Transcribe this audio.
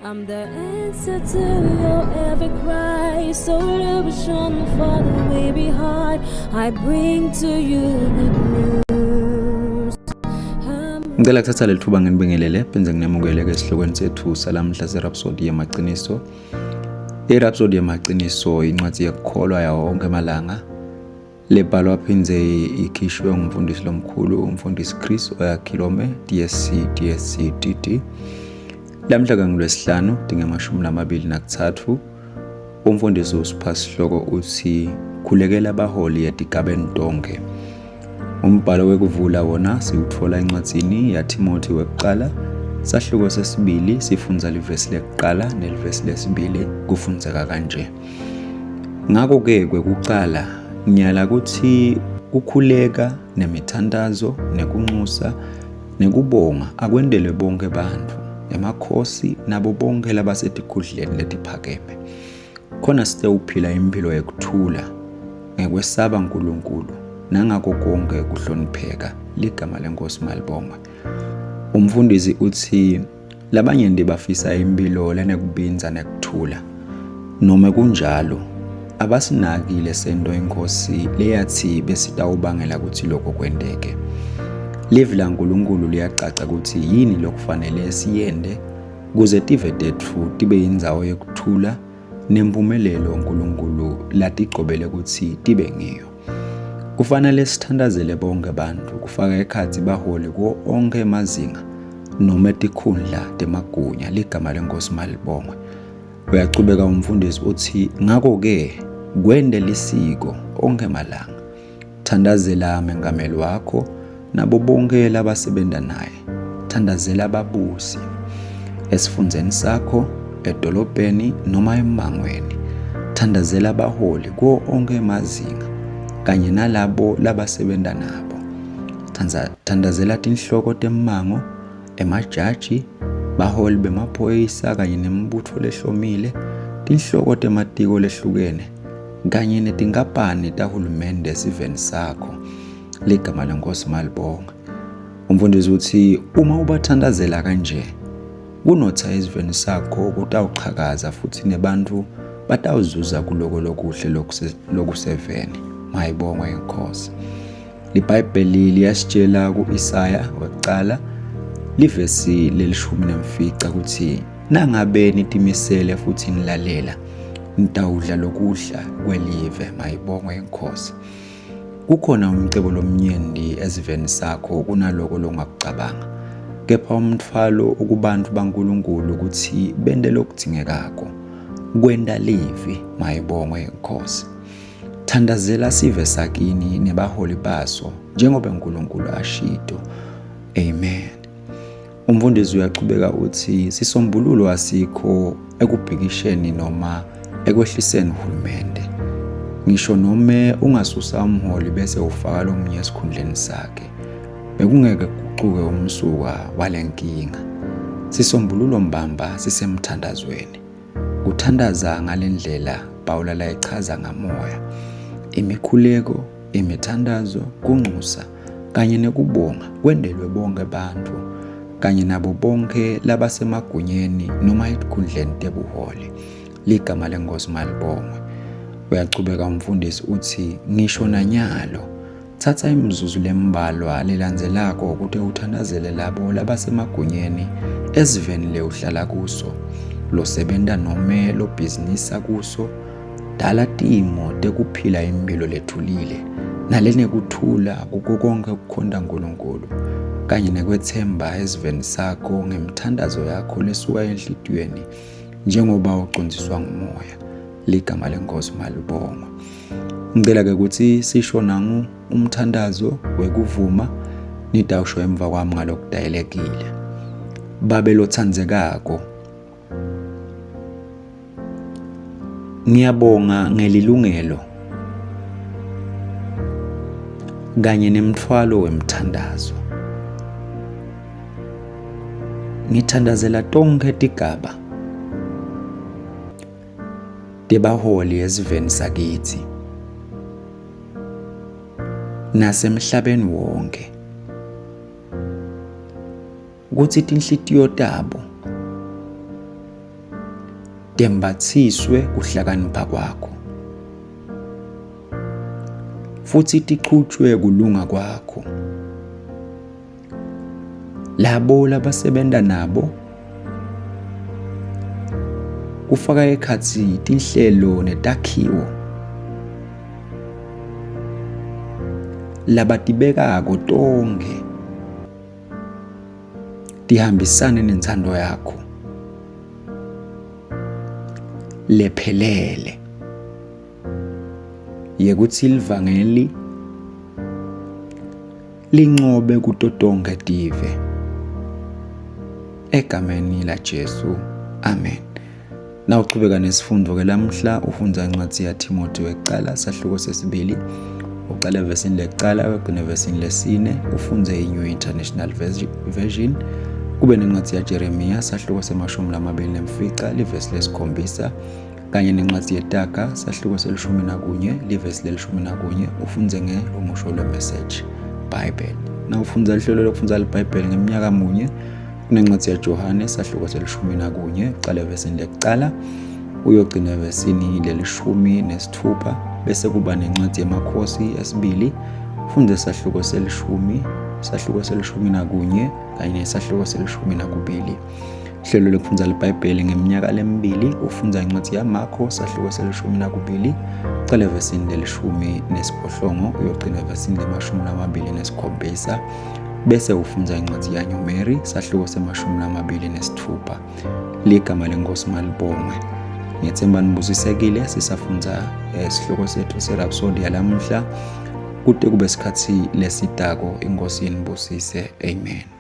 I'm the answer to your every cry, solution for the weary heart. I bring to you good news. Ngicela kuthatha leli thuba nginibingelele phinde nginemukele ke esihlokweni sethu salamhla seRhapsody yamaqiniso. IRhapsody yamaqiniso incwadi yokukholwa yawo wonke amalanga lebhalwa phindze ikhishwe ngumfundisi lomkhulu umfundisi Chris Oyakhilome DSC DSC DD. Lamhla ke ngolwesihlanu 23 umfundisi usipha sihloko uthi khulekela abaholi etigabeni tonke. Umbhalo wekuvula wona siwuthola encwadzini yaThimothi wekuqala sahluko sesibili sifundza livesi lekuqala nelivesi lesibili kufundzeka kanje. Ngakho-ke kwekuqala ngiyala ukuthi kukhuleka nemithandazo nekunxusa nekubonga akwendelwe bonke bantfu, emakhosi nabo bonke labasetikhundleni letiphakeme, khona sitewuphila imphilo yekuthula ngekwesaba Nkulunkulu nangako konke kuhlonipheka. Ligama leNkosi malibongwe. Umfundisi utsi Labanyenti bafisa imphilo lenekubindza nekuthula. Nome kunjalo, abasinaki lesento iNkhosi leyatsi besitawubangela kutsi loko kwenteke. Livi laNkulunkulu liyacaca kutsi yini lokufanele siyente kuze tive tetfu tibe yindzawo yekuthula nemphumelelo Nkulunkulu latigcobele kutsi tibe ngiyo. Kufanele sithantazele bonkhe bantfu, kufaka ekhatsi baholi kuwo onkhe emazinga nome tikhundla temagunya. Ligama leNkhosi malibongwe. Uyachubeka umfundisi utsi, ngako-ke kwente lisiko onkhe malanga. Thandazela mengameli wakho nabo bonke labasebenta naye. Thandazela ababusi esifundzeni sakho, edolobheni noma emmangweni. Thandazela abaholi kuwo onkhe emazinga kanye nalabo labasebenta nabo. Thandazela tinhloko temmango, emajaji, baholi bemaphoyisa kanye nemibutfo lehlomile, tinhloko tematiko lehlukene kanye netinkampani tahulumende esiveni sakho. Ligama leNkosi malibonga. Umfundisi uthi uma ubathandazela kanje kunotha esiveni sakho kutawuqhakaza futhi nebantfu batawuzuza kuloko lokuhle lokuseveni. Mayibongwe inkosi. LiBhayibheli liyasitshela ku-Isaya wekucala livesi lelishumi nemfica kutsi nangabe nitimisele futhi nilalela nitawudla lokudla kwelive. Mayibongwe inkosi. Kukhona umcebo lomnyenti esiveni sakho kunaloko longakucabanga. Kepha umtfwalo ukubantu baNkulunkulu kutsi bente lokudzingekako. Kwenta livi, mayibongwe inkosi. Thandazela sive sakini nebaholi baso njengoba uNkulunkulu ashito. Amen. Umfundisi uyachubeka uthi sisombululo asikho ekubhikisheni noma ekwehliseni uhulumende. Ngisho nome ungasusa umholi bese ufaka lomunye esikhundleni sakhe, bekungeke kugucuke umsuka walenkinga. Sisombululo mbamba sisemthandazweni. Kuthandaza ngalendlela Pawula layichaza ngamoya, imikhuleko, imithandazo, kunxusa kanye nekubonga kwendelwe bonke bantfu kanye nabo bonke labasemagunyeni noma etikhundleni tebuholi. Ligama leNkhosi malibongwe. Uyachubeka umfundisi utsi ngisho nanyalo Tsatsa imizuzu lembalwa lelandzelako kute uthandazele labo labasemagunyeni esiveni lewuhlala kuso, losebenta nome lobhizinisa kuso. Dala timo tekuphila imphilo lethulile nalenekuthula kuko konkhe kukhonta Nkulunkulu kanye nekwetsemba esiveni sakho ngemithandazo yakho lesuka enhlitiyweni njengoba ucondziswa ngumoya. Ligama leNkhosi malibongwe. Ngicela ke ukuthi sisho nangu umthandazo wekuvuma nitawusho emva kwami ngalokudayelekile. Babe lotsandzekako, ngiyabonga ngelilungelo kanye nemthwalo wemthandazo. Ngithandazela tonkhe tigaba tebaholi esiveni sakitsi nasemhlabeni wonke kutsi tinhlitiyo tabo Tembathiswe kuhlakanipha kwakho, futhi tichutshwe kulunga kwakho. Labo labasebenta nabo kufaka ekhatsi tinhlelo netakhiwo labatibekako tonkhe tihambisane nentsandvo yakho lephelele yekutsi livangeli lincobe kuto tonkhe tive. Egameni laJesu, amen. Nawuchubeka nesifundvo-ke lamuhla ufundza incwadzi yaThimothi wekucala sahluko sesibili ucala evesini lekucala wegcina evesini lesine ufundze i-New International Version kube nencwadzi yaJeremiya sahluko semashumi lamabili nemfica livesi lesikhombisa kanye nencwadzi yeTaga sahluko selishumi nakunye livesi lelishumi nakunye ufundze ngelumusho lwe-Message Bible. Nawufundza lihlelo lokufundza liBhayibheli ngeminyaka munye kunencwadzi yaJohane sahluko selishumi nakunye ucala evesini lekucala uyogcina evesini lelishumi nesithupha bese kuba nencwadzi yemakhosi esibili fundze sahluko selishumi sahluko selishumi nakunye kanye nesahluko selishumi nakubili. Hlelo lokufundza liBhayibheli ngeminyaka lemibili ufundza incwadi yaMarko sahluko selishumi nakubili ucala evesini lelishumi nesiphohlongo uyogcina evesini lemashumi lamabili nesikhombisa bese ufundza incwadi yaNyumeri sahluko semashumi lamabili nesithupha. Ligama lenkosi malibongwe. Ngiyethemba nibusisekile sisafundza eh, sihloko sethu seRhapsody yalamuhla kute kube sikhathi lesitako inkosi inibusise. Amen.